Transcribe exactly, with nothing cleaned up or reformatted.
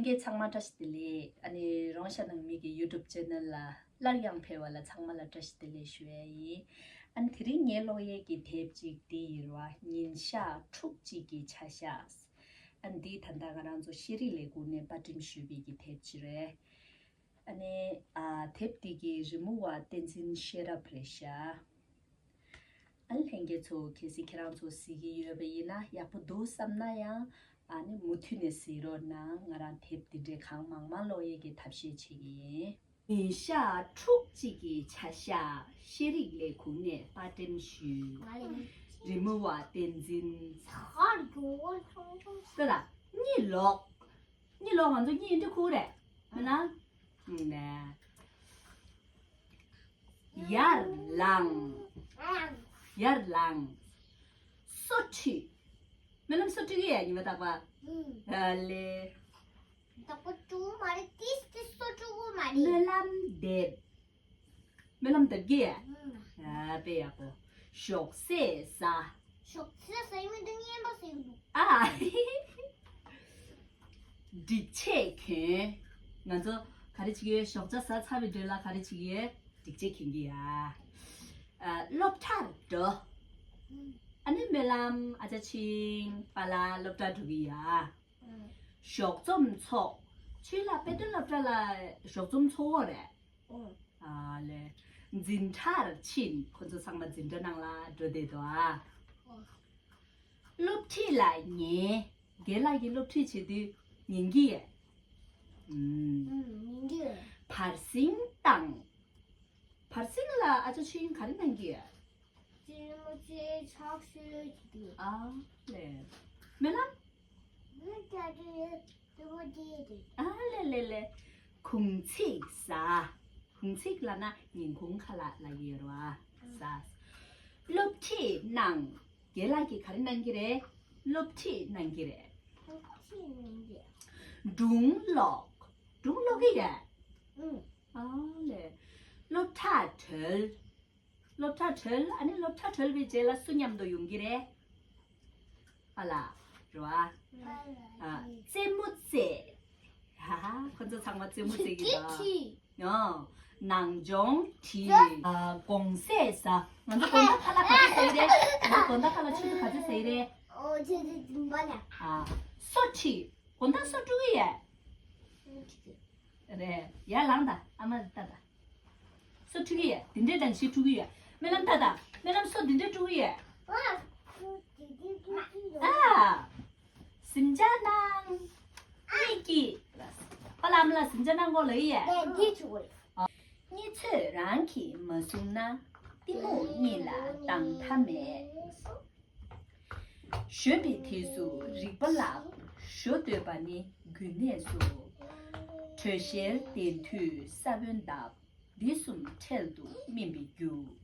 ཁྱེད་ཚང་མ་བཀྲ་ཤིས་བདེ་ལེགས། ཨ་ནི་རོང་ཤ་ནང་མི་གི་YouTube channel ལ་སླར་ཡང་ཕེབས་པ་ལ་ཚང་མ་ལ་བཀྲ་ཤིས་བདེ་ལེགས་ཞུ་ཡ་ཡིན། ཨ་ནི་དེ་རིང་ངའི་ཀློག་ཡས་ཀྱི་དེབ་ཅིག་འདི་ཡིན་ར། ཉིན་ཞག་ཕྲུགས་གཅིག་གི་ཆ་ཤས། ཨ་ནི་འདི་ད་ལྟ་ང་རང་ཚོ་ཤེས་རིག་ལས་ཁུངས་ནས་པར་སྐྲུན་ཞུས་པའི་གི་དེབ་ཅིག་རེད། ཨ་ནི་ཨ་དེབ་འདི་གི་རི་མོ་བ་བསྟན་འཛིན་ཤེས་རབ་རེད་ཤག་ཨ་ལྷན་རྒྱས་ཚོ་གལ་སྲིད་ཁྱེད་རང་ཚོ་གཟིགས་ཀྱི་ཡོད་པ་ཡིན་ན་ཡག་པོ་འདུག་བསམ་ན་ཡང་ཨ་ནི་མུ་མཐུད་ནས་གཟིགས་རོགས་གནང་། ང་རང་དེབ་འདི་འདྲའི་གང་མང་མང་ཀློག་ཡས་ཀྱི་ཐབས་ཤེས་བྱེད་ཀྱི་ཡིན། ཉིན་ཞག་ཕྲུགས་གཅིག་གི་ཆ་ཤས་ཤེས་རིག་ལས་ཁུངས་ནས་པར་སྐྲུན་ཞུས། རི་མོ་བ་བསྟན་འཛིན། ད་ལ་གཉིད་ལོག་གཉིད་ལོག་ང་ཚོ་གཉིད་འདི་ཁུག་རེད། མིན་ན། ནས། ཡར་ལངས། ཡར་ལངས། སོ་ཁྲུས། སྨོན་ལམ་སོ་ཁྲུས་ཀྱི་ཡ་ཉི་མ་རྟག་པ། ཨ་ལེ། རྟག་པ་ཁྲུས་མ་རེད། ཏིས་ཏིས་སོ་ཁྲུས་མ་རེད། སྨོན་ལམ་འདེབས། སྨོན་ལམ་འདེབས་ཀྱི་ཡ། ཨ་དཔེ་ཡག་པོ། ཞོགས་ཟས་ཟ། ཞོགས་ཟས་ཟ་ཡི་མི་འདུག་བརྙན་པ་ཟེར་གི་འདུག་ཨ། སྒྲིག་ཆས་གྱོན། ང་ཚོ་ག་རེ་བྱེད་ཀྱི་ཡོད། ཞོགས་ཇ་ཟ་ཚར་བའི་རྗེས་ལ་ག་རེ་བྱེད་ཀྱི་ཡོད། སྒྲིག་ཆས་གྱོན་གྱི་ཡ། ཨ་སློབ་གྲྭར་འགྲོ། ཨ་ནི་སྨོན་ལམ་ཨ་ཅག་ཆིང་པ་ལ་སློབ་གྲྭར་འགྲོ་གི་ཡ། ཞོགས་འཛོམས་ཚོགས། ཆུ་ལ་དཔེ་སྟོན་སློབ་གྲྭ་ལ་ཞོགས་འཛོམས་ཚོགས་འོ་རེད། ཨ་ལེ། འཛིན་གྲྭར་ཕྱིན། ཁོ་ཚོ་ཚང་མ་འཛིན་གྲྭ་ནང་ལ་འགྲོ་བསྡད་འདུག་ཨ། སློབ་ཁྲིད་ལ་ཉན། རྒན་ལགས་ཀྱིས་སློབ་ཁྲིད་བྱེད་དུས་ཉན་གྱི་ཡོད། ཨུམ། ཉན་གྱི་ཡོད། བར་གསེང་བཏང་། བར་གསེང་ལ་ཨ་ཅག་ཆོས་དབྱིངས་ག་རེ་གནང་གི་ཡོད། ཙི་མོ་ཙི་ཕྱག་ཤུལ་གྱི་དུས། ཨ་ལེ། སྨོན་ལམ། མི་ཀྱ་ཀྱི་ཙི་མོ་ཙི་དུས། ཨ་ལེ་ལེ་ལེ། གུང་ཚིགས་ཟ། གུང་ཚིགས་ལབ་ན་ཉིན་གུང་ཁ་ལག་ལབ་ཀྱི་ཡོད་རེད་བ། ཟ། སློབ་ཁྲིད་གནང་། རྒན་ལགས་ཀྱིས་ག་རེ་གནང་གི་རེད། སློབ་ཁྲིད་གནང་གི་རེད། སློབ་ཁྲིད་གནང་གི། སྒྲུང་ཀློག་སྒྲུང་ཀློག་གི་རེད། ཨུ། ཨ་ལེ། སློབ་གྲྭ་གྲོལ། སློབ་གྲྭ་གྲོལ། ཨ་ནི་སློབ་གྲྭ་གྲོལ་བའི་རྗེས་ལ་སུ་མཉམ་དུ་ཡོང་གི་རེད། ཨ་ལ། རེད་བ། ཨ། རྩེད་མོ་རྩེ། ཧ་ཧ། ཁོ་ཚོ་ཚང་མ་རྩེད་མོ་རྩེ་གི་འདུག་ཨ། ནང་སྦྱོང་བྲིས། ཨ། དགོང་ཟས་ཟ། ང་ཚོ་དགོང་དག་ཁ་ལག་ག་ཚོད་ཟ་ཡི་རེད། ང་ཚོ་དགོང་དག་ཁ་ལག་ཆུ་ཚོད་ག་ཚོད་ཟ་ཡི་རེད། ཨོ་ཆུ་ཚོད་བདུན་པ་ལ། ཨ། སོ་ཁྲིད། དགོང་དག་སོ་དཀྲུག་གི་ཡོད། རེད། ཡར་ལངས་དང་ཨ་མ་ལྟ་དང་། སོ་དཀྲུག་གི་ཡོད། འདི་འདྲས་དང་ཞིག་དཀྲུག་གི་ཡོད། སྨོན་ལམ་ལྟ་དང་། སྨོན་ལམ་སོ་འདི་འདྲས་དཀྲུག་གི་ཡོད། ཨ། གཟིམ་འཇག་གནང་། གཉིད་ཀྱི། པ་ལགས་ཨ་མ་ལགས་གཟིམ་འཇག་གནང་དགོས་ལབ་ཡི་ཡ། གཉིད་ཚོད་རང་གིས་མ་བཟུང་ན། གཏི་མུག་གཉིད་ལ་སྡང་ཐབས་མེད། གཞོན་པའི་དུས་སུ་རིག་པ་བརླག། ཞོ་འདོད་པ་ནི་རྒྱུན་གནས་སུ། དྲོད་གཤེར་ལྡན་དུས་ས་བོན་འདབ། འདི་གསུམ་འཕྲལ་དུ་སྨིན་པའི་རྒྱུ།